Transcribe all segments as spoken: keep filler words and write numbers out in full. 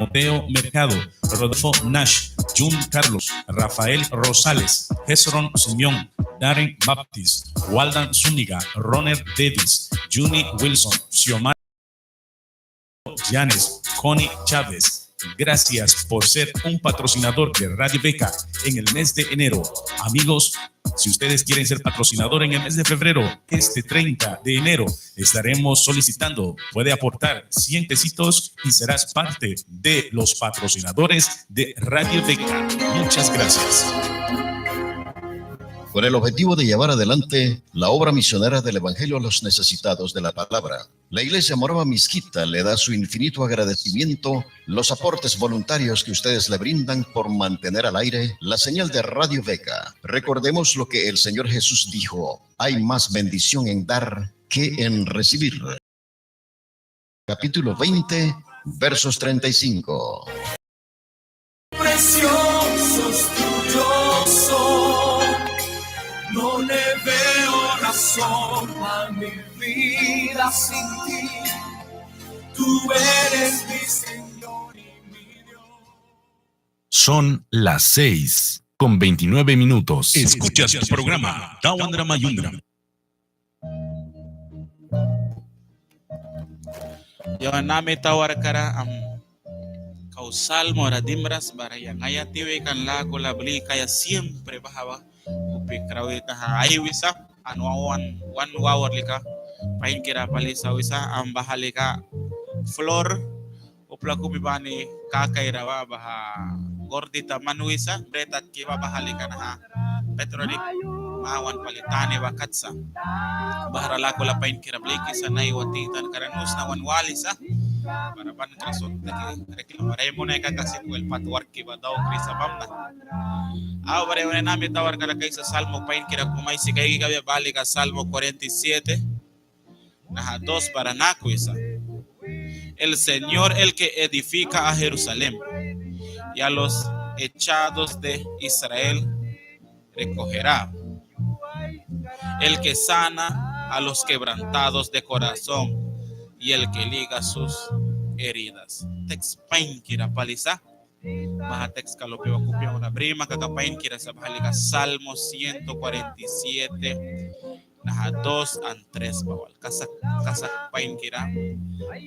Timoteo Mercado, Rodolfo Nash, Jun Carlos, Rafael Rosales, Hezron Simeón, Darren Baptist, Waldan Zúñiga, Roner Davis, Juni Wilson, Xiomara Llanes, Connie Chávez. Gracias por ser un patrocinador de Radio Beca en el mes de enero. Amigos, si ustedes quieren ser patrocinador en el mes de febrero, este treinta de enero, estaremos solicitando. Puede aportar cien pesitos y serás parte de los patrocinadores de Radio Beca. Muchas gracias. Con el objetivo de llevar adelante la obra misionera del Evangelio a los necesitados de la palabra, la Iglesia Morava Miskita le da su infinito agradecimiento los aportes voluntarios que ustedes le brindan por mantener al aire la señal de Radio Beca. Recordemos lo que el Señor Jesús dijo: "Hay más bendición en dar que en recibir". Capítulo veinte, versos treinta y cinco. Precioso es tu yo soy, no le veo razón a mi vida sin ti. Tú eres mi Señor y mi Dios. Son las seis con veintinueve minutos. Escuchas tu programa Dawan ra Mayunram. Yawan nami tawarkara, am, kau salmo ra dimras bara yang aya tiwi kan lakula bli kaia siempre baha ba kupi krawi taha ai wisa, an wan, wan, wan wawar lika painkira pali sa wisa, am, baha lika flor upla kumi bani kakaira ba baha gordita man wisa, bread atki ba baha lika naha Petronik mawan pali tani ba kat sa. Bahara lakula painkira blikisa naiwa titan kara nusna wan walisa. Bara ban kra sut taki reklama ra ai munaia kaka sin wel pat warkki ba daukri sa bamna. Au bara yawan nami tawarkara kaisa salmo painkira kum aisi kaiki kabia, baha lika Salmo cuarenta y siete. Naha dos bara naku wisa: El Señor, el que edifica a Jerusalén, y a los echados de Israel recogerá. El que sana a los quebrantados de corazón, y el que liga sus heridas. Teks painkira pali sa. Baha tekska luhpia ba kupia una brima kaka painkira sa, baha lika Salmo ciento cuarenta y siete, naha dos an tres ba wal. Kasak, kasak painkira.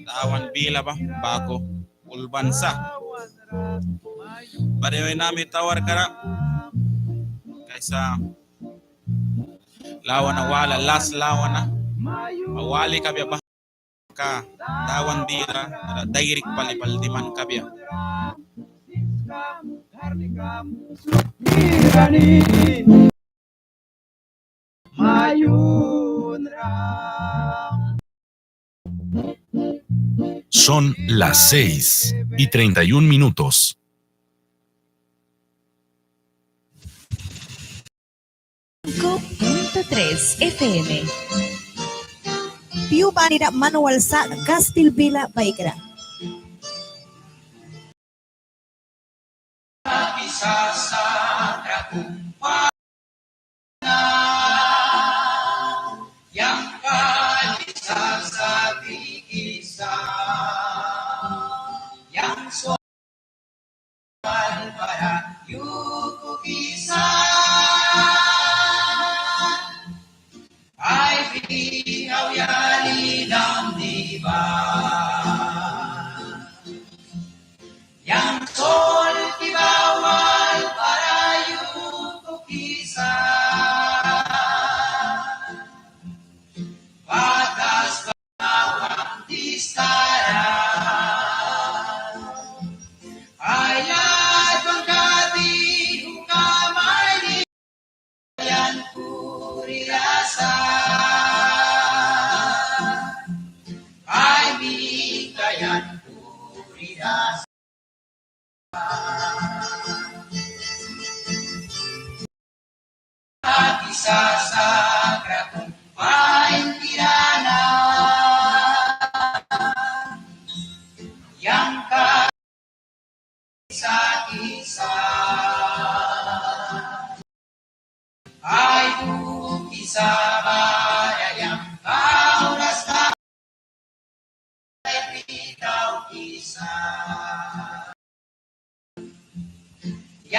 Dawan bila ba baku ulban sa. Bara yawan nami tawarkara kaisa lawana wala, las lawana ba wali kabia ba ka Dawan bila ra dairik pali pali diman kabia. Son las seis y treinta y un minutos. Cinco punto tres F M. Piu banira man wal sa Kastil bila baikra.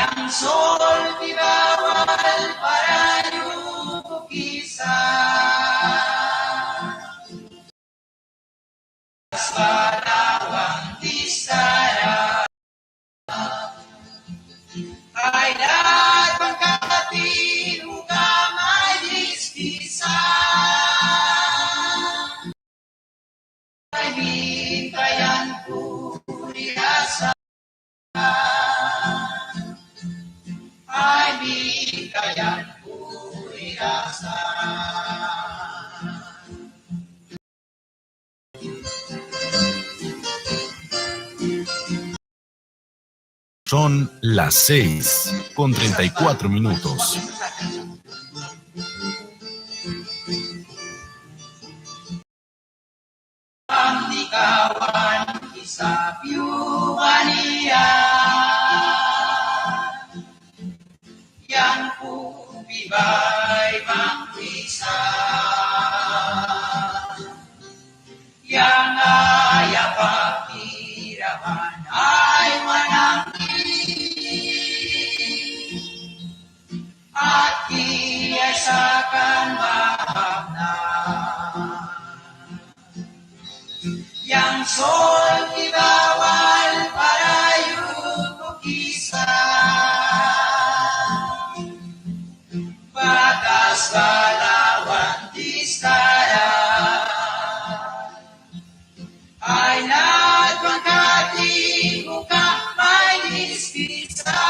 Yang solki ba wal bara yukukisa. Bara wan tisara. Ai latwan kati uka mai diskisa. Ai mita yang kurira sa. Ai mita yang kurira sa. Son las seis con treinta y cuatro minutos. Yang kupi ba ai bangkisa. Yang ai apa kira ban ai wanangki. Aki ai sakan ba apna. Yang solki ba wal bara yukukisa. Batas ba lawan tisara. Ai latwan kati uka mai diskisa.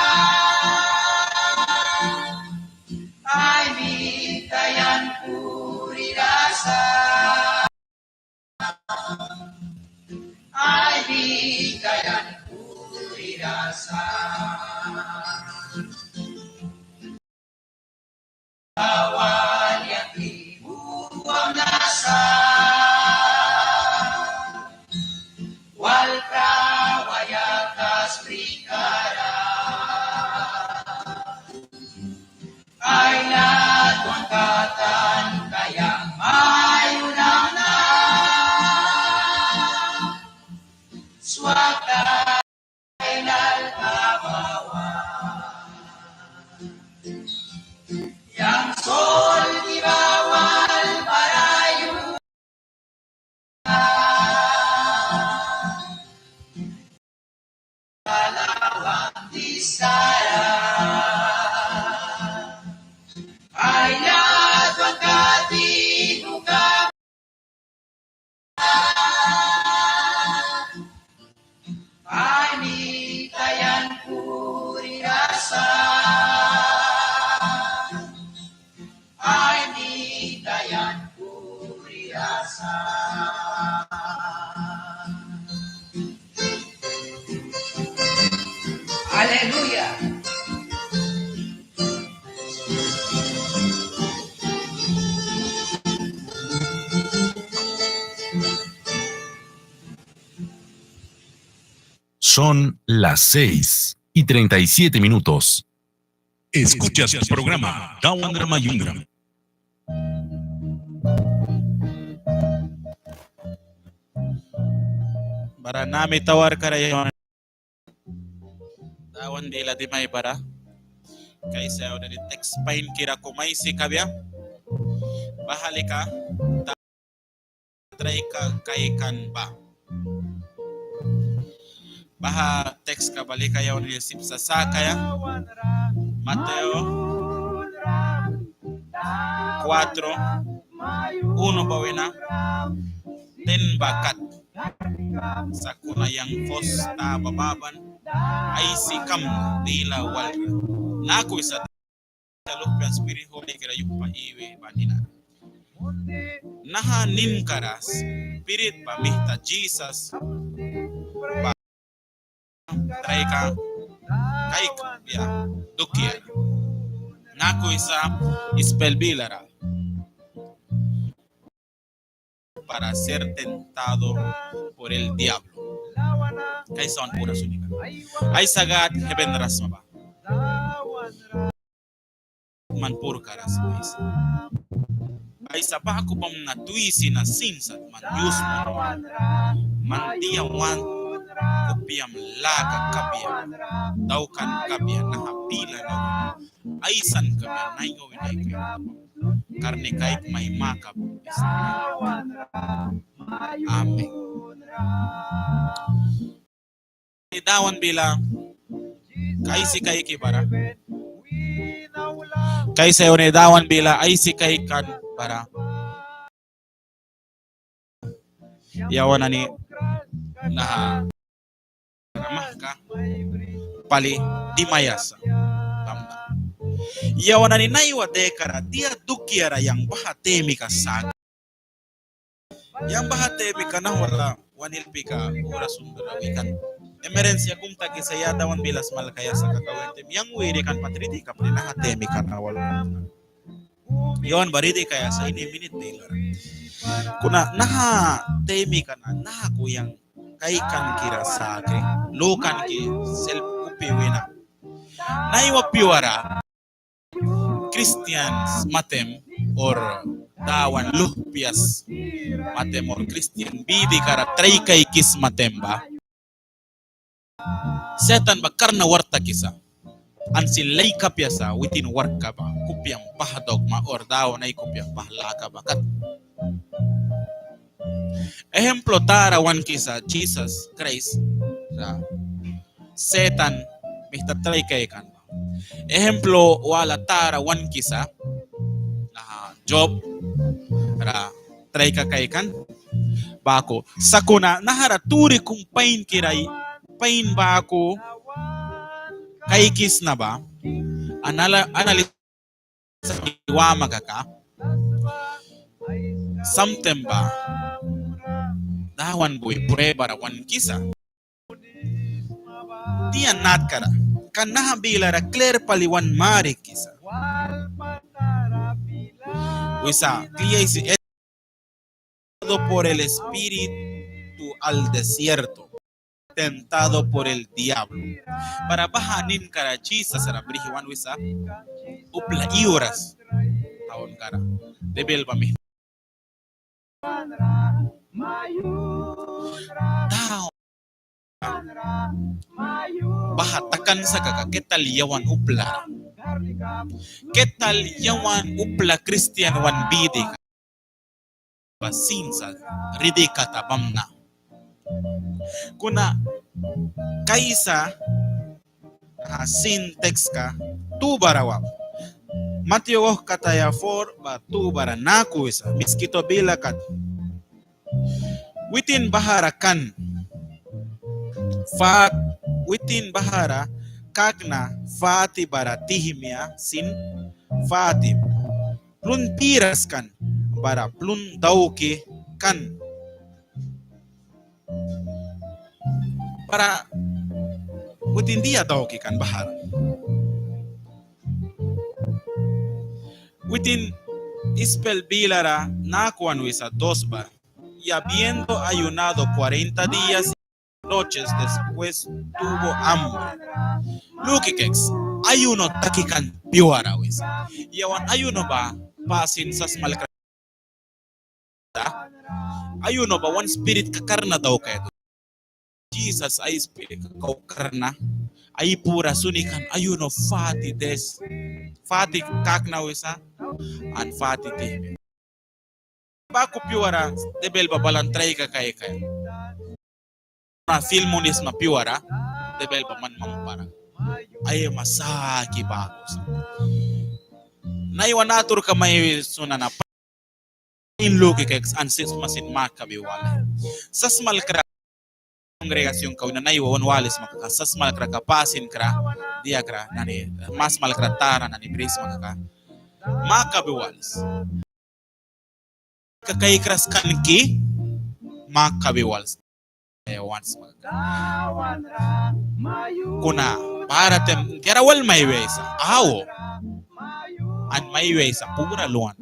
Ai mita yang kurira sa. Ai mita yang kurira sa. Wal yang tibu wamna sa. Wal prawaia tasbrikara. Ai latwan katan ka yang mayunamna. Swaki ai lalka ba wal. Yang solki ba wal bara yu Ai mita yang kurira sa. Ai mita yang kurira sa. Aleluya. Son las seis y treinta y siete minutos. Escuchas tu programa Dawan ra Mayunram. Bara nami tawarkara yawan Dawan bila dimaia bara. Kaisa yawan nani teks painkira kum aisi kabia. Baha lika Traika kaikan ba. Baha tekska ba lika yawan nani sip sa sakaia. Mateo cuatro, uno ba wina ten ba kat. Sakuna yang fos ta ba baban aisi kamna bila walra. Naku wisa luhpiam Spirit Hulikira yumhpa iwi ba nina. Naha ninkara Spirit ba mita Jisas ba traika kaikbia dukiara. Naku wisa ispel bilara. Para ser tentado por el diablo. Kaisa wan pura sunika. Aisa Gad heben ra sma ba. Man purkara sma Aisa. Aisa baku bamna twisi na sin sat man yus man. Man dia wan kupiam laka kabia, daukan kabia naha bila na, aisan kabia naiwa wina kaikan karnika aik mai makabisna. Amen. Dawan bila aisi kaiki bara. Kaisa yawan nani Dawan bila aisi kaikan bara. Yawan nani naha mahka pali dimaia sa. Yawan nani naiwa dikara dia dukiara yang baha temika sa. Yang baha temika nahwala wan ilpika ura sundura wikan. Emerencia kum takisa ya Dawan bila smalkaia sa kaka, wan taim yang wiri kan pat ridi kapri naha temika nahwala. Yawan ba ridi kaia sa ini minit dilara. Kuna naha temika na naku yang kaikankira sakri lukanki selp kupi wina. Naiwa pyuara Kristian matem or Dawan luhpias matem or Kristian bidikara trai kaikisma taim ba, Setan ba karna wark takisa. An sin laik apia sa witin warkka ba kupiam pah daukma or Dawan ai kupiam pah laka ba kat. Ehemplo tara wankisa Jisas Kraist ra Setan mihta trai kaikan. Ehemplo wala tara wankisa naha Job ra trai kaikan. Baku sakuna nahara turi kum painkira pain baku kaikisna ba anala analiz wama kaka, samtaim ba Dawan bui prueba ra wankisa. Dia natkara kan naha bilara klir pali wan marikisa. Wisa kli aisi por el espíritu al desierto, tentado por el diablo. Bara baha ninkara Jisas ra brih wan wisa upla iwras taunkara debil ba mihta. Dawan baha takan sa kaka, ¿qué tal yawan upla? ¿Qué tal yawan upla kristian wan bidika ba sin sa ridi kata bamna? Kuna kaisa sin tekska tu bara wa Matyu wauhkataya four ba tu bara naku wisa, Miskitu bila kat. Witin bahara kan fak, witin bahara kakna fati bara tihmia sin fati. Plun piras kan bara plun dauki kan. Bara witin dia dauki kan bahara. Witin Ispail bilara naku wan wisa dos bara. Y habiendo ayunado cuarenta días y noches, después tuvo hambre. Luki kaiks, ayuno taki kan pyuara wisa. Yawan ayuno ba pasin sasmalkra. Ayuno ba wan spiritka karna daukaia. Jisas ai spiritka kau karna ai pura suni kan ayuno fati des, fati kakna wisa an fati tihmia. Baku pyuara debil ba balan traika kaikaia. Na fil munisma pyuara debil ba man mampara. Ai masaki baku sa. Naiwa naturka mai sunana in luki kaiks an sip sma sin makabi walaia. Sasmalkra kongregasionka wina naiwa wan walisma kaka sasmalkra ka pasinkra diakra nani, masmalkra tara nani brisma kaka makabi walis. Kaikras kan ki makabi walis. Kuna bara taim diara wal mai wiaisa, au, an mai wiaisa pura luan.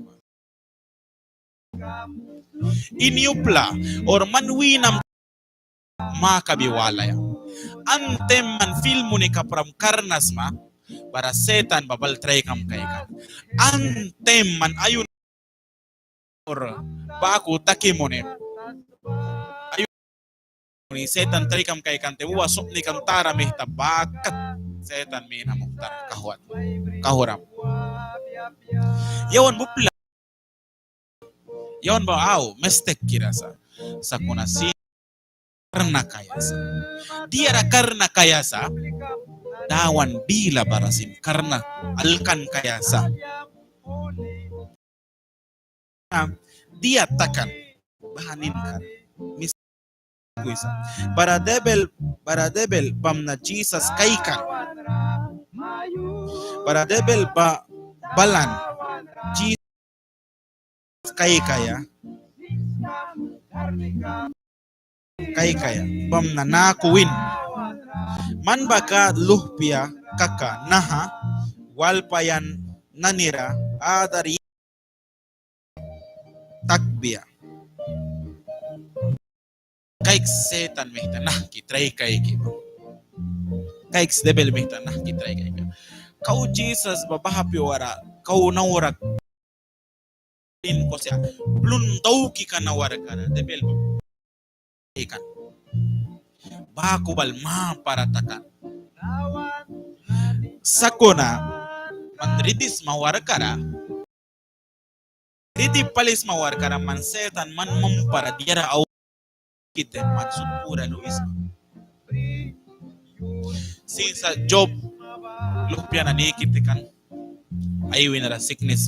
Ini upla or man winam makabi walaia. An taim man fil muni kapram karna sma bara Setan ba bal traikam kaikan. An taim man ayuno or baku taki muni ayuno Setan traikam kaikan taim uba swapnikam tara mihta ba kat Setan mina muhtara kauhwat, kauhwram. Yawan ba upla, yawan ba au mistik kira sa. Sakuna sin karna kaia sa. Diara karna kaia sa. Dawan bila bara sin karna alkan kaia sa. Dia takan baha ninkan. Mis- Bara debil, bara debil bamna Jisas kaikan. Bara debil ba balan Jisas kaikaia. Kaikaia bamna naku win: Man ba Gâd luhpia kaka naha, walpa yan nanira adar takbia. Kaiks Setan mihta nahki trai kaiki ba. Kaiks debil mihta nahki trai kaiki ba. Kau Jisas ba baha piuara kau naura in kosia plun dauki kan naura kara debil ba ikan. Baku bal mapara takan. Sakuna man ridi sma warkara, ridi pali sma warkara, man Setan man mampara diara au kite man sut pura luisma. Sin sa Job luhpia nani kite kan ai winara siknis.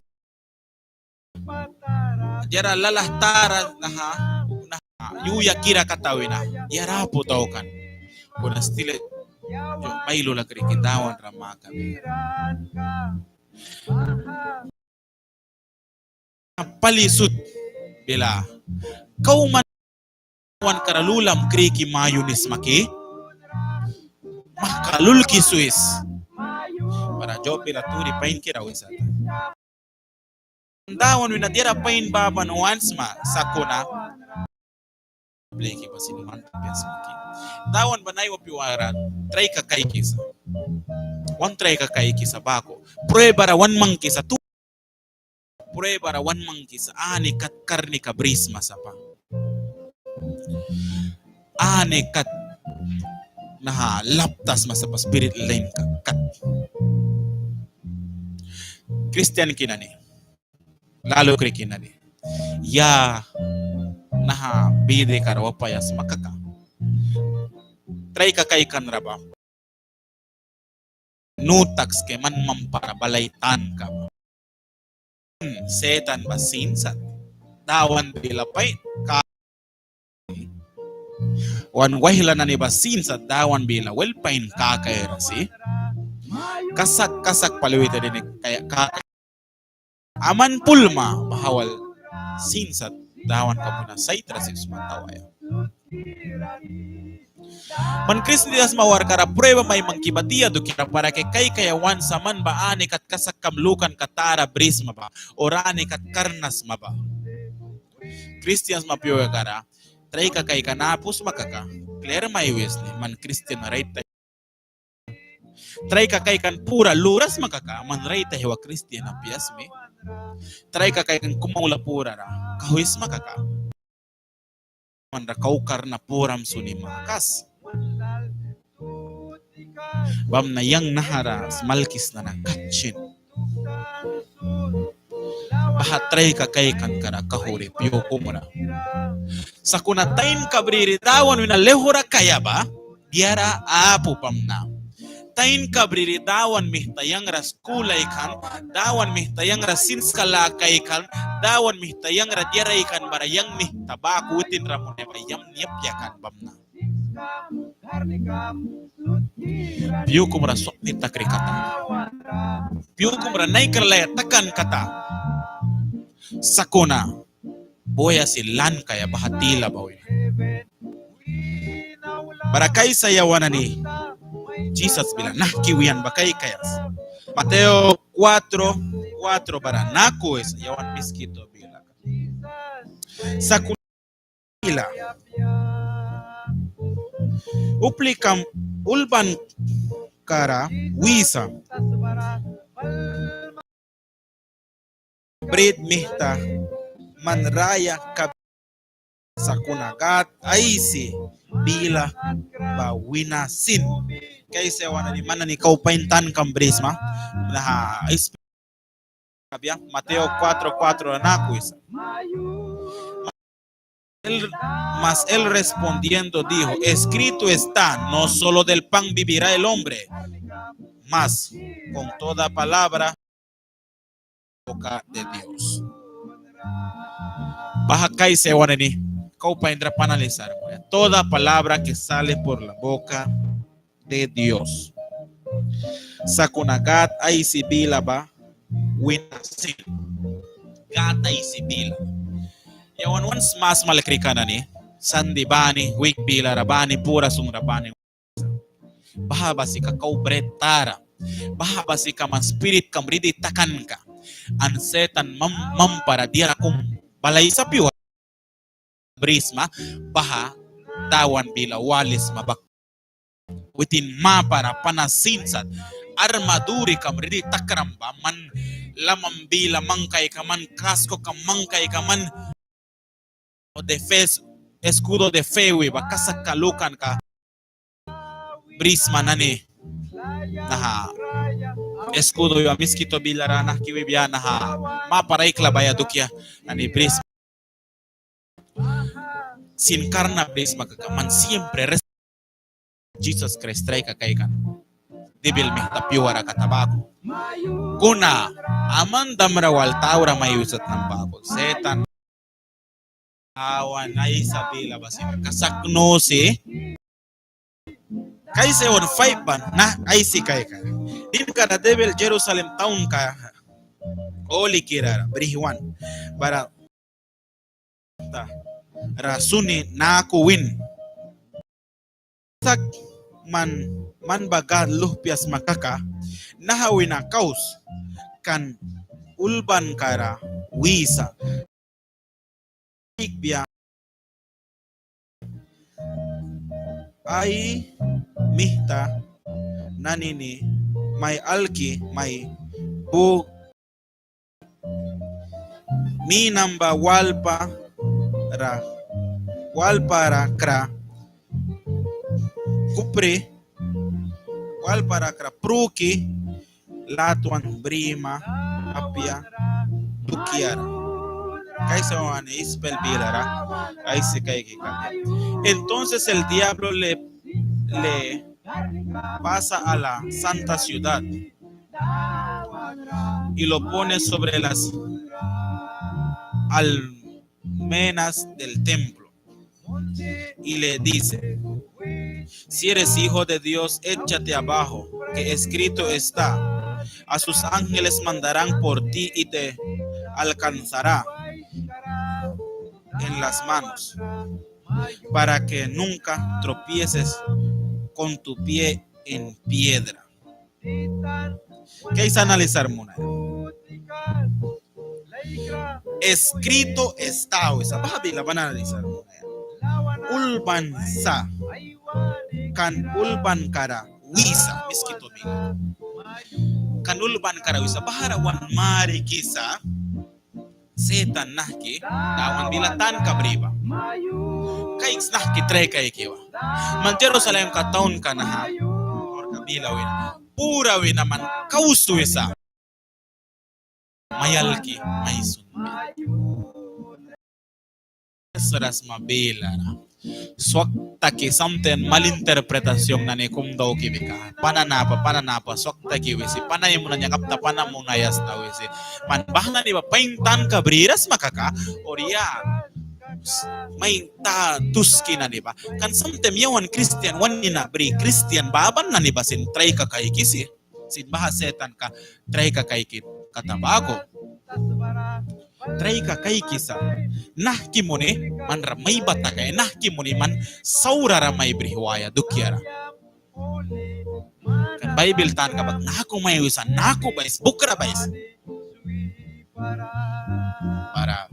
Diara lalah tara naha, naha yuyakira kata wina diara apu taukan. Kuna stile mai lula kriki Dawan ra makabi. Pali sut bila kau man wan kara lulam kriki mayunisma ki, mahka lulki swis. Bara Job bila turi painkira wisata. Dawan wina diara pain baman wan sma sakuna. Bliki ba sin man tapias maki. Dawan ba naiwa piuara traika kaikisa. Wan traika kaikisa baku. Prueba ra wan mangkisa tu. Prueba ra wan mangkisa ani kat karnika brisma sapa. Ani kat naha laptas ma sapa spirit lain kat. Kristianki nani. Lalu kriki nani. Ya naha bidikara wapaia sma kaka. Traika kaikan ra ba. Nu taks ke man mampara balai tanka ba. Setan ba sin sat Dawan bila pain ka. Wan waihla nani ba sin sat Dawan bila wel pain kakaira si. Kasak kasak pali wita dini kaia kaka. Aman pulma baha wal sin sat Dawan kapuna saitra sip sma tawaia. Man kristian sma warkara prueba mai mangki ba dia dukiara para ke kaikaia wan sa man ba ani kat kasakkam lukanka tara brisma ba or ani kat karna sma ba. Kristian sma piuakara traika kaikan apu sma kaka klir mai wisni man kristian rait Traika kaikan pura luras ma kaka man rait aihwa kristian apia sma. Traika kaikan kum aula purara kauhwisma kaka man ra kau karna puram suni makas. Bamna yang nahara smalkisna na kat sin. Baha traika kaikankara kauhwri piu kumra. Sakuna taimka briri Dawan wina laihura kaia ba diara apu bamna. Taimka briri Dawan mihta yang ra skul aikan, Dawan mihta yang ra sinska laka aikan, Dawan mihta yang ra diara aikan bara yang mihta baku witin ra muni ba yamni apia kan bamna. Piu kumra swapni takri kata. Piu kumra naikra laya takan kata. Sakuna boya si lan kaia baha tila ba wina. Bara kaisa yawan nani Jisas bila nahki wian ba kaikaia sa. Mateo cuatro cuatro bara naku wisa yawan Miskito bila. Sakuna bila. Uplikam ulbankara wisa. Brit mihta man raya kab Sakuna Gâd aisi bila ba wina sin. Kaisa wan nani man nani kau pain tankam brisma. Naha Mateo cuatro cuatro ra naku wisa. Él, mas él respondiendo dijo: Escrito está, no solo del pan vivirá el hombre, mas con toda palabra boca de Dios. Baha kaisa wan nani kau pain ra panalisar. Toda palabra que sale por la boca de Dios. Sakuna Gâd aisi bila ba wina sin. Gâd aisi bila. Yawan wan smasmalkrika nani, Sandi bani, wik bilara bani, pura sunra bani. Baha ba sika kau brit tara. Baha ba sika man spiritkam ridi takanka. An Setan mam, mampara diara kum balaisa pyua brisma, baha Dawan bila walisma bak. Witin mapara pana sin sat. Armadurikam ridi takram ba, man lamam bila mangkaika, man kaskokam mangkaika, man defes, escudo de fe wi ba, kasakka lukanka brisma nani. Naha escudo wi ba Miskito bilara nahki wibia, naha mapara aiklabaia dukia nani brisma. Sin karna brisma kaka man siempre res- Jisas Kraist traika kaikan. Debil mihta pyuara kata baku. Kuna aman damra wal taura mai wisatnam baku. Setan awan aisa bila ba sin kasak nusi. Kaisa wan faiv ban na aisi kaika. Dinkara debil Jerusalem taunka hulikira brihwan. Bara ra suni naku win. Sak man, man ba Gâd luhpia sma kaka, naha wina kaus kan ulbankara wisa. Bia ai mihta nani ni mai alki mai bu minam ba walpa ra, walpa ra kra kupri, walpa ra kra pruki latwan brima apia dukiara. Kaisa wan ispel bilara aisi kaiki kaka. Entonces el diablo le, le pasa a la santa ciudad y lo pone sobre las almenas del templo y le dice: Si eres hijo de Dios, échate abajo, que escrito está: A sus ángeles mandarán por ti y te alcanzará en las manos, para que nunca tropieces con tu pie en piedra. Kaisa analizar munaia. Escrito está wisa. Baha bila ban analizar munaia. Ulban sa. Kan ulbankara wisa. Miskito bila. Kan ulbankara wisa. Bahara wan marikisa. Setan nahki Dawan bila tanka bri ba. Kaiks nahki trai kaiki ba. Man Jerusalemka taunka naha orka bila wina, pura wina man kaus wisa. Mai alki mai sun. Srasma bilara. Swak taki, samtaim malinterpretación nani kum dauki bika. Pana napa, pana napa swak taki wisi. Pana ai munaia kapta, pana munaia sna wisi. Man baha nani ba pain tanka briras sma kaka, or ya, mai ta tuski nani ba. Kan samtaim yawan kristian wan nina bri, kristian baban nani ba sin traika kaikisi. Sin baha setanka traika kaiki kata baku. Traika kaikisa. Nahki muni manra mai batakaia, nahki muni man saurara mai brihwaia dukiara. Kan Baibil tanka ba naku mai wisa, naku bais, bukra bais. Bara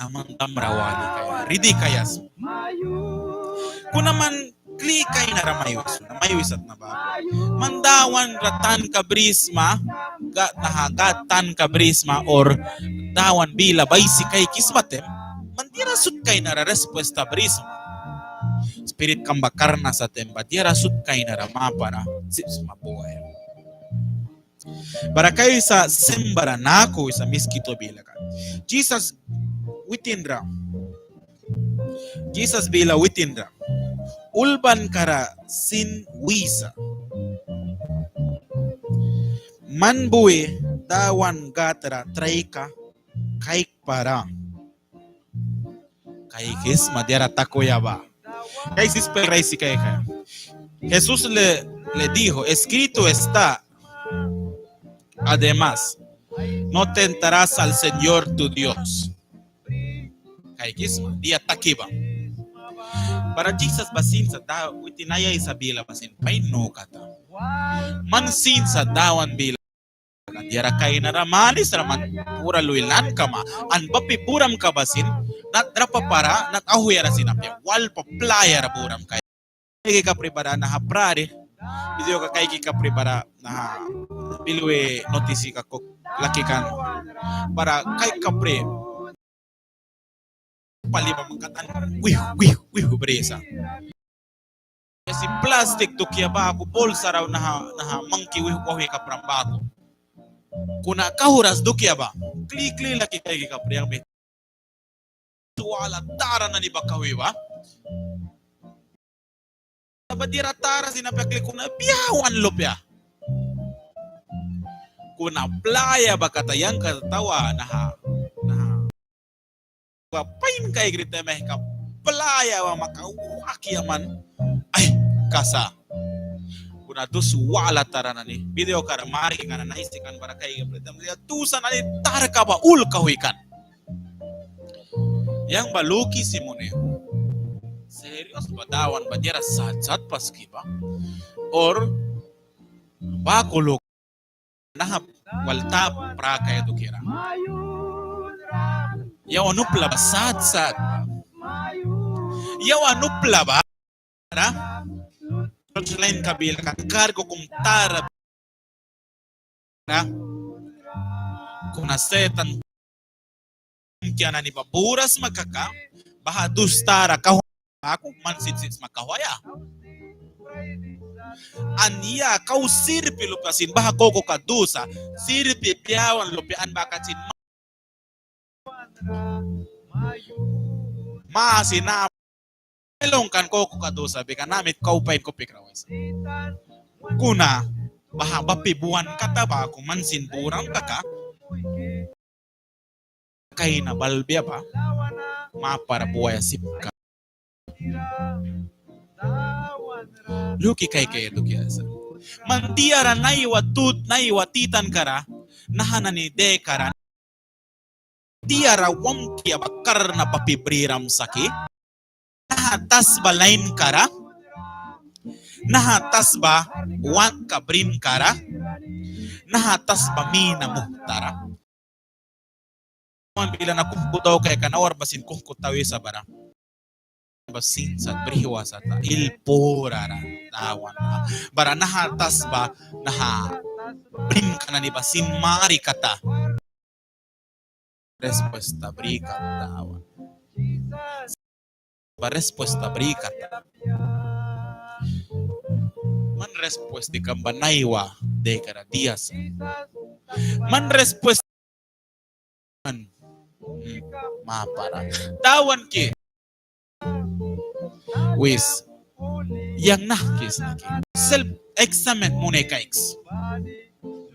aman damra wali kaia, ridi kaia sma. Kuna man kli kainara mai wisna, mai wisatna ba. Man Dawan ra tanka brisma, Gad, naha Gad tanka brisma, or Dawan bila ba aisi kaikisma taim, Man diara sut kainara respuesta brisma. Spiritkam ba karna sa taim ba diara sut kainara mapara sip sma buaia. Bara kaisa sim bara naku wisa Miskitu bila kan. Jisas witin ra. Jisas bila witin ra. Ulbankara sin wisa. Man bui Dawan Gâd ra traika kaikpara. Kaikisma diara takuya ba. Kaisa ispel ra aisi kaikaia. Jesús le, le dijo, escrito está, además, no tentarás al Señor tu Dios. Kaikisma, dia taki ba. Bara Jisas ba sin sa, da, witin ai aisa bila ba sin pain nu kata. Man sin sa Dawan bila. Diara kainara manis ra man pura lui lan kama, an bapi buram ka ba sin nat drapa para nat auhwia ra sin apia, walpa playa ra buram ka. Kaiki kapri bara naha prari video ka, kaiki kapri bara naha Bilwi notisi ka kuk laki kan. Bara kaiki kapri pali ba man katan wih wih wih brisa. Si plastik dukia baku, bolsa ra naha, naha mangki wih wauhwi kapram baku. Kuna kauhras dukia ba. Kli kli laki kaiki kapri yang mi. Wala tara nani ba kauhwi ba. Ba diara tara sin apia kli kuna biawan lupia. Kuna playa ba kata yang kata tawa naha, naha. Ba pain kaikri taim aihka playa ba maka wakia man. Ai, kasa. Kuna dus wala tara nani. Video kara mariki kan nani aisi kan bara kaiki kapri taim dia dusa nani tarka ba ul kauhwi kan. Yang ba luki si muni. Serios ba Dawan ba diara sat sat paski ba. Or baku luki. Naha wal ta prakaia dukiara. Yawan upla ba sat sat ba. Yawan upla ba ra. Church lain ka bila ka kargo kum tara. Ra. Kuna Setan kia nani ba buras sma kaka, baha dus tara kauhwi baku, man sin sin sma kauhwaia. An ya kau sirpi lupia sin, baha kokoka dusa, sirpi biawan lupia an baha kat sin ma sin na Elon kan kokoka dusa bika namit kau pain kupikra wisa. Kuna baha bapi buan kata baku man sin buram kaka. Kaina balbia ba mapara buaia sip ka. Luki kaikaia dukia sa. Man diara naiwa tut naiwa titankara naha nani dikara. Diara wamkia ba karna bapi briram saki. Naha tasba lainkara. Naha tasba wanka brinkara. Naha tasba mina muhtara. Man bila na kuhku daukaia kan awar ba sin kuhku tawisa bara. Ba sin sat brihwa sata il purara Dawan. Bara naha tasba naha brinka nani ba sin mari kata. Respuesta bri kata Dawan. Ba respuesta bri kata. Man respuestikam ba naiwa dikara dia sa. Man respuesta man. Hmm. Mapara. Dawan ki. Wis. Yang nahki sna ki. Self examen muni kaiks.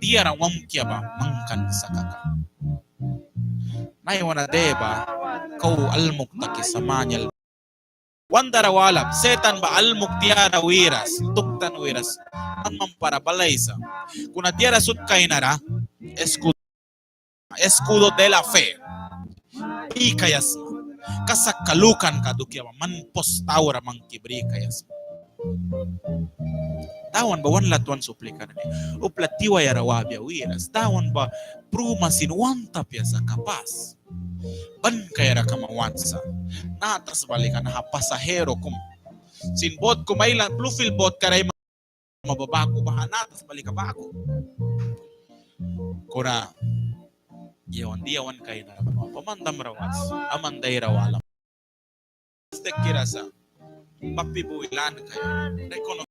Diara wamkia ba mangkan sa kaka. Naiwa na de ba kau almuk taki sa man yal. Wan dara walap, Setan ba almuk tiara wiras, tuktan wiras. Man mampara balaisa. Kuna diara sut kainara, escudo, escudo de la fe. Brikaia sma. Kasakka lukanka dukia ba man pos taura mangki brikaia sma. Dawan ba wan latwan sa uplika nani. Upla tiwaia ra wabia wiras. Dawan ba pruma sin want apia sa kapas. Ban kaiara kama want sa. Naha tasba lika naha pasajero kum. Sin bot kum ailan Bluefield bot kara aima ba baku baha naha tasba lika baku. Kuna Yawan dia wan kainara ban wal paman damra wals, aman daira walam. Stek kira sa, bapi bui lan kaia, rekono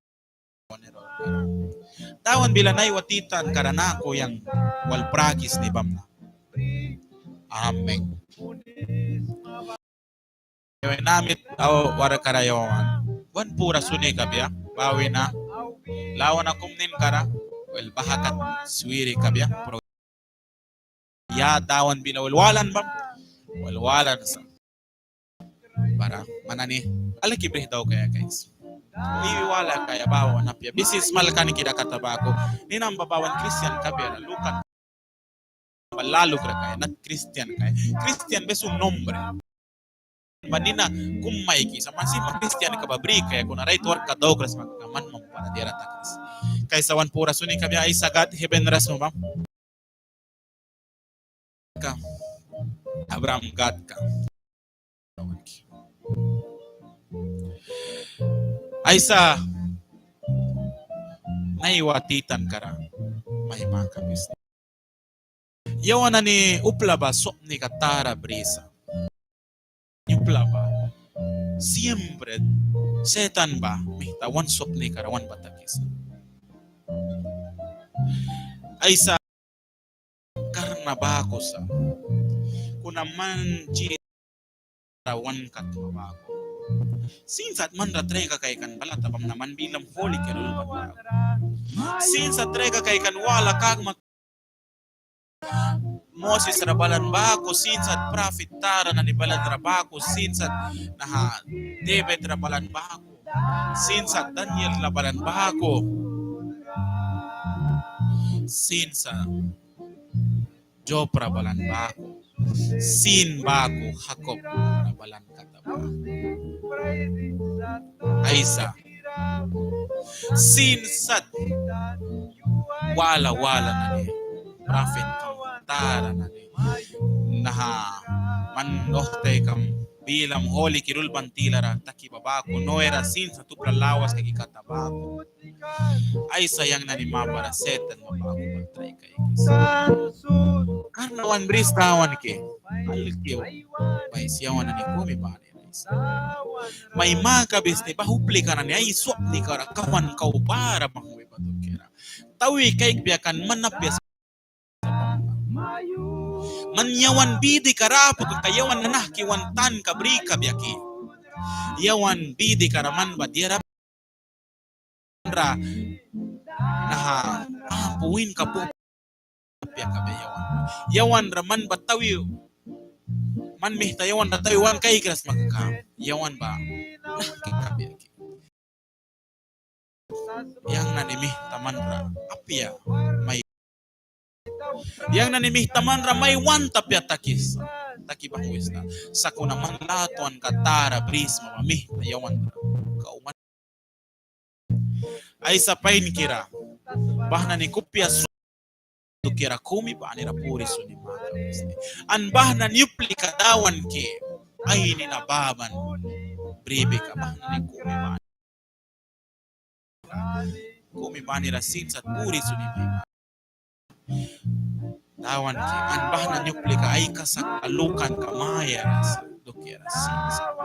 Dawan bila naiwa titan kara naku yang wal prakisni bamna. Amen. Yawan namit au wara kara yawan wan pura suni kabia, bawina lawana kum nin kara, wel, baha kat swiri kabia. Ya Dawan bila wel walan bam, wel walan sa. Bara man nani alki brih daukaia kais. Iwi wala kaia bawan apia. Bisi smalkankira kata baku. Nina ba bawan Kristian kabia ra lukan ba lalukra kaia, nat Kristian kaia. Kristian ba es un nombre. Ba nina kum maikisa, man sip Kristianka ba bri kaia, kuna rait warkka daukras maka man mampara diara takras. Kaisa wan pura suni kabia. Aisa Gad heben ra sma ba. Ka Abraham Gad ka. Aisa naiwa titan kara mai makabisni. Yawan nani upla ba swapnika tara brisa. Upla ba siempre Setan ba mihta wan swapnikara wan ba takisa. Aisa karna baku sa. Kuna man Jisas ra wan katma baku. Sin sat man ra traika kaikan balata bamna man bilam holikira ulban baku. Sin sat traika kaikan wala kakma Moses ra balan baku, sin sat prapit tara nani balan ra baku, sin sat naha David ra balan baku, sin sat Daniel ra balan baku, sin sat Job ra balan baku, sin baku Jacob ra balan kata baku. Aisa. Sin sat wala wala nani, prapit kam, tara nani, naha man nohtaikam bilam holikira ulban tilara taki ba baku, Noe ra sin sat upla lawas kaiki kata baku. Aisa, yang nani mapara Setan ba baku ba trai kaikisa. Karna wan bris Dawanki alki bais yawan nani kumi bani Mai makabisni baha uplika nani ai swapnikara kauhwan kau bara banghwi ba dukiara. Tawi kaikbia kan man apia sa. Man yawan bidikara apu kaka yawan nanahki wan tanka bri kabia ki. Yawan bidikara man ba diara ra naha apu win kapu apia kabia yawan. Yawan ra man ba tawi, man mihta yawan ra tawi wan kaikras sma kaka yawan ba nahki kabia ki. Yang nani mihta man ra apia mai, yang nani mihta man ra mai want apia takisa, taki banghwisna. Sakuna man latwanka tara brisma ba mihta yawan ra kau man Aisa painkira, baha nani kupia sut dukiara kumi banira puri suni makabisni. An baha nani uplika Dawanki ai nina baman bribika, baha nani kumi banira, kumi banira sin sat puri suni mai Dawanki, an baha nani uplika ai kasak lukanka mayara sa dukiara sin sat.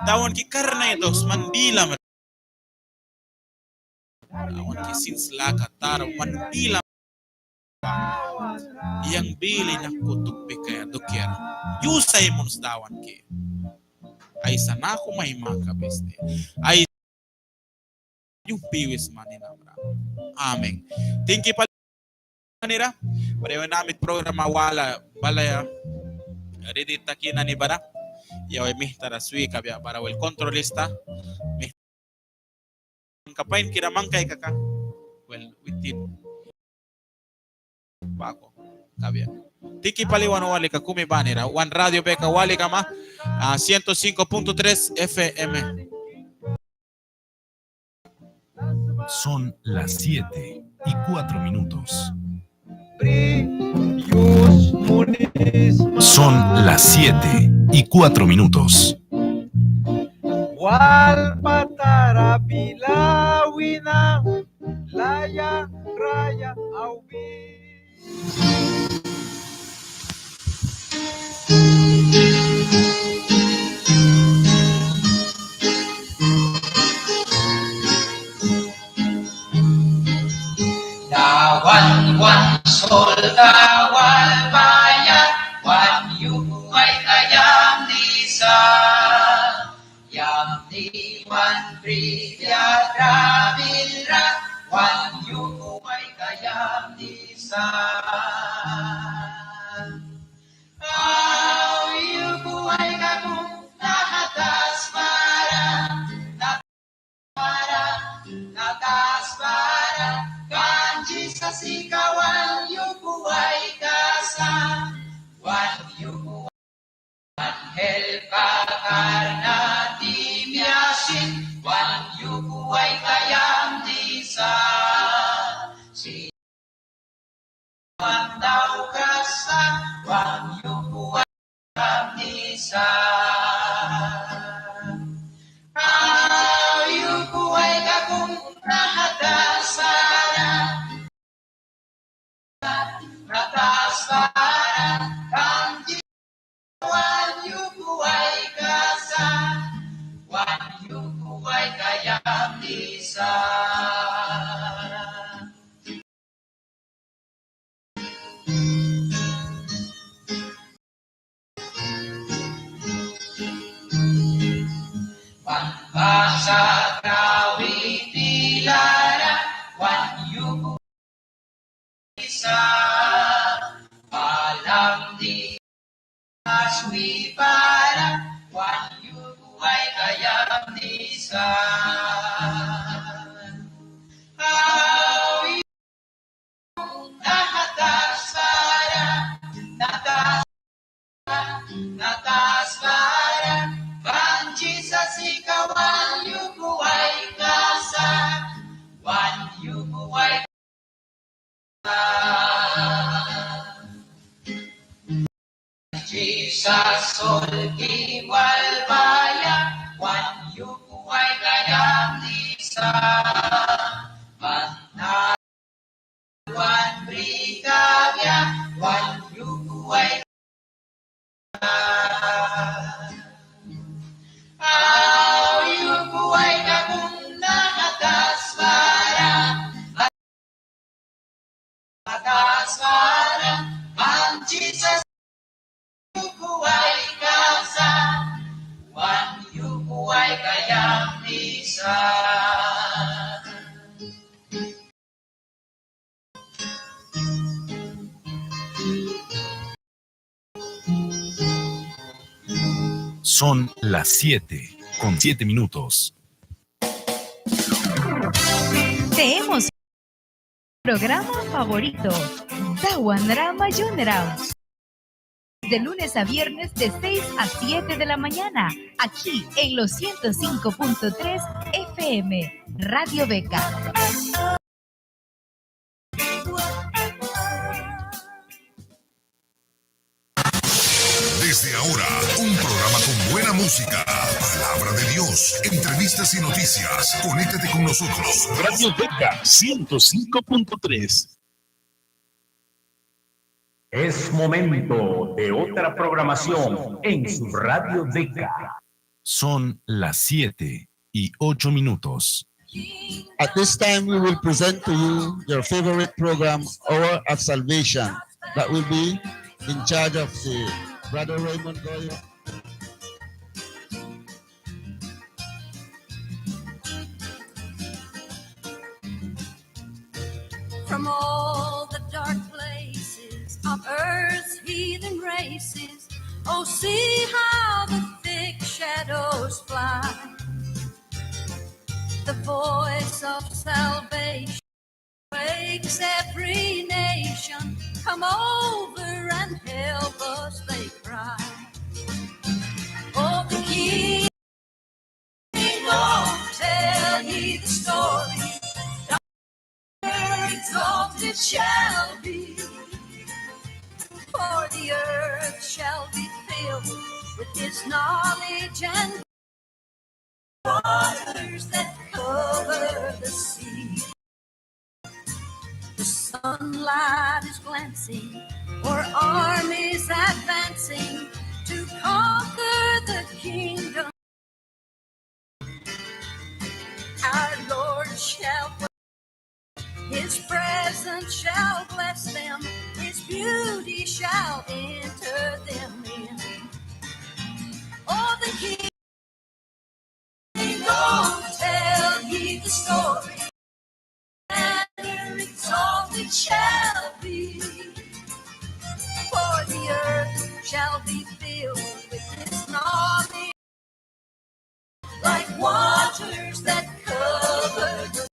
Dawanki, karna dos man bilam ra, Dawanki, sin sat laka tara man bilam yang bili naku tukbi kaia dukiara yu sai muns Dawanki. Aisa naku mai makabisni. Ai Yumhpi wisma ninam ra. Amen. Tingki pali nani ra. Bara yawan nani mita programa wala balaia ridi taki nani bara, yawan mihtara swi kabia bara wel kontrolista. Mihta painkira mangkaia kaka wel witin baku kabia. Tingki pali wan walika kumi banira, wan radio beka wali kama, ah, ciento cinco punto tres F M. Son las siete y cuatro minutos. Son las siete y cuatro minutos. Walpa tara bila wina, laya raya aubi. Wan, wan solka wal baya, wan yukuaika yamni sa. Yamni wan bribia trabilra, wan yukuaika yamni sa. Au yukuaika kum naha tasbara, na tasbara, na tasbara, kan Jisas ika wan yukuaika sa, wan yukuaika. Wan helpka karna tihmia sin, wan yukuaika yamni sa. Sin wan daukras sa, wan yukuaika yamni sa. Au yukuaika kum naha tasbara, na tasbara, kan Jisas wan yukuaika sa, wan yukuaika yamni sa. Wan bahsa krawi tilara, wan yukuaika sa, balam ni swipara, wan yukuaika yamni sa. Au naha tasbara, na tas na tasbara, kan Jisas ika wan yukuaika sa, wan yukuaika. Jisas solki wal baya, wan yukuaika yamni sa. Man na wan bri kabia, wan yukuaika. Au yukuaika kum naha tasbara, tasbara, man Jisas yukuaika sa, wan yukuaika yamni sa. Son las siete con siete minutos. Te hemos programa favorito, Dawan ra Mayunram. De lunes a viernes de seis a siete de la mañana, aquí en los ciento cinco punto tres F M, Radio Beca. Desde ahora, un programa con buena música, palabra de Dios, entrevistas y noticias. Conéctate con nosotros. Radio Beca ciento cinco punto tres. Es momento de otra programación en su Radio Beca. Son las siete y ocho minutos. At this time, we will present to you your favorite program, Hour of Salvation, that will be in charge of the Brother Raymond Goyo. From all the dark places of earth's heathen races, oh, see how the thick shadows fly. The voice of salvation wakes every nation. Come over and help us, they cry. Oh, the King of, tell ye the story. Exalted shall be, for the earth shall be filled with his knowledge and waters that cover the sea. The sunlight is glancing, for armies advancing to conquer the kingdom. Our Lord shall, his presence shall bless them, his beauty shall enter them in. Oh, the King will tell ye the story, and exalted shall be. For the earth shall be filled with his knowledge, like waters that cover the,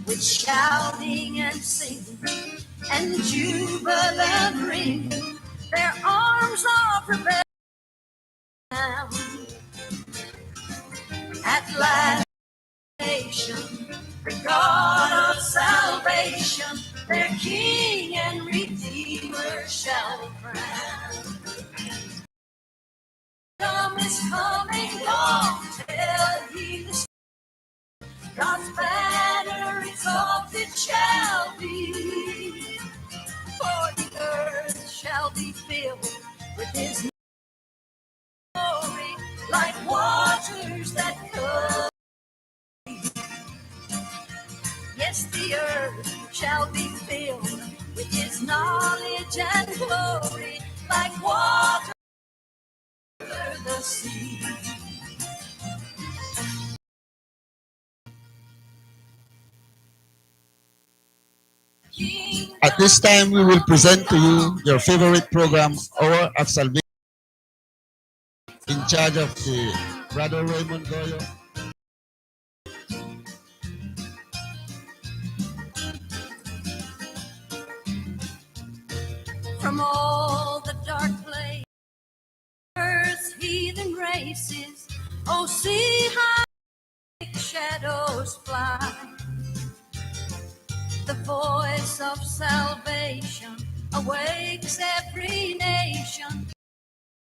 with shouting and singing and jubilant ringing. Their arms are prepared. At last, the God of salvation, their King and Redeemer shall crown. Kingdom is coming, long tell ye the God's banner exalted shall be, for the earth shall be filled with his glory, like waters that cover. Yes, the earth shall be filled with his knowledge and glory, like water the sea. At this time, we will present to you your favorite program, Hour of Salvation, in charge of the Brother Raymond Goyo. From all the dark places, earth's heathen races, oh, see how shadows fly. The voice of salvation awakes every nation.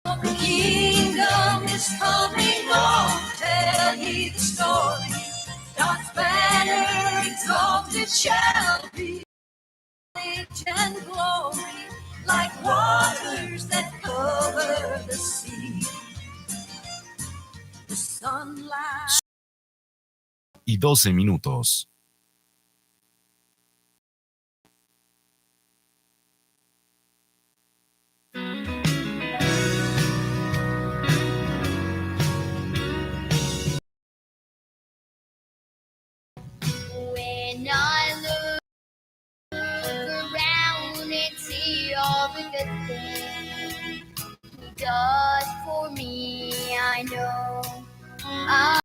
The kingdom is coming, long tell ye the story. God's banner exalted shall be, and glory like waters that cover the sea. The sunlight. Y doce minutos. When I look around and see all the good things he does for me, I know I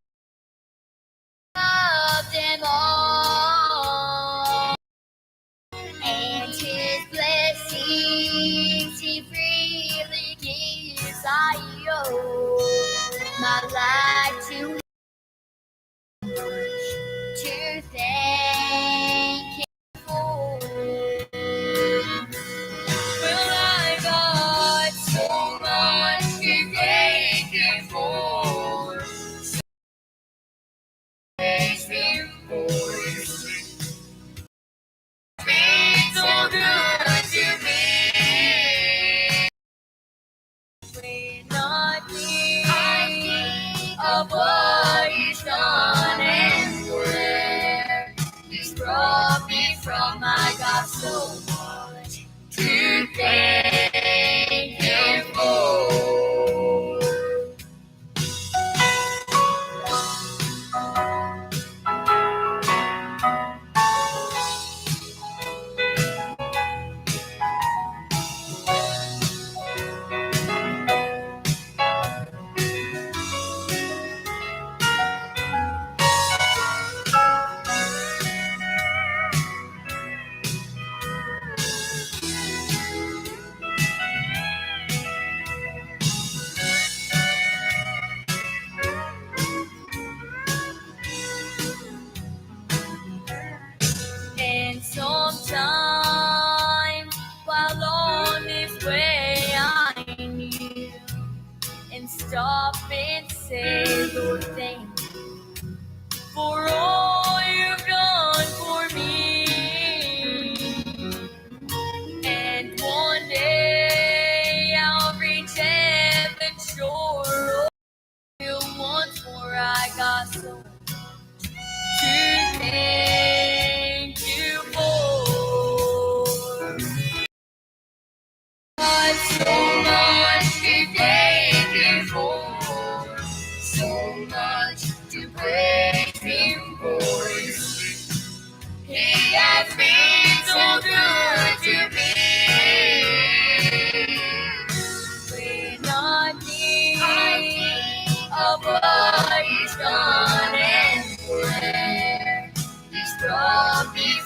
love them all. And his blessings he freely gives, I owe my life to him to thank him for. Well, I got so much to thank him for.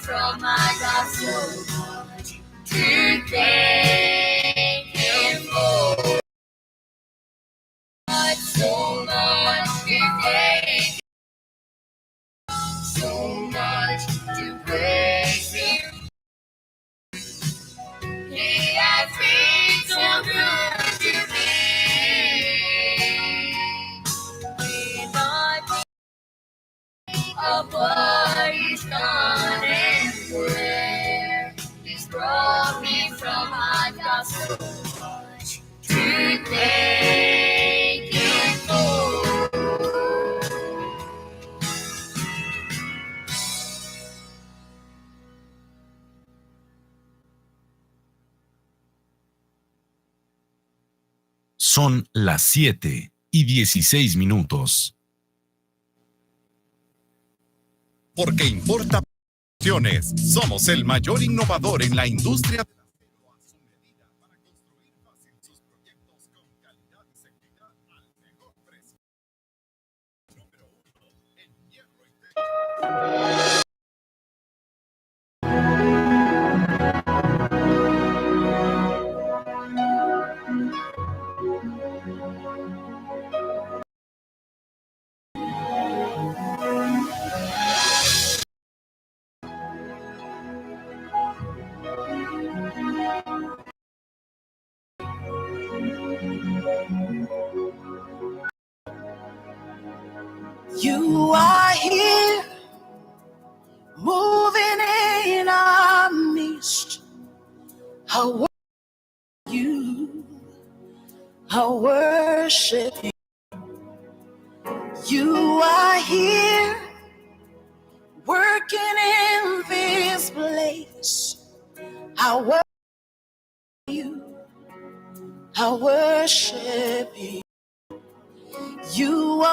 From I got so much to thank him for. So much to thank, so much to praise him. He has been so good to me. With all of what he's done and where he's brought me from, I've got so much to thank him for. Son las siete y dieciséis minutos. Porque importa. Somos el mayor innovador en la industria del acero a su medida para construir fácil sus proyectos con calidad y seguridad al mejor precio. Número uno en hierro y You are here, moving in our midst. I worship you. I worship you. You are here, working in this place. I worship you. I worship you. You are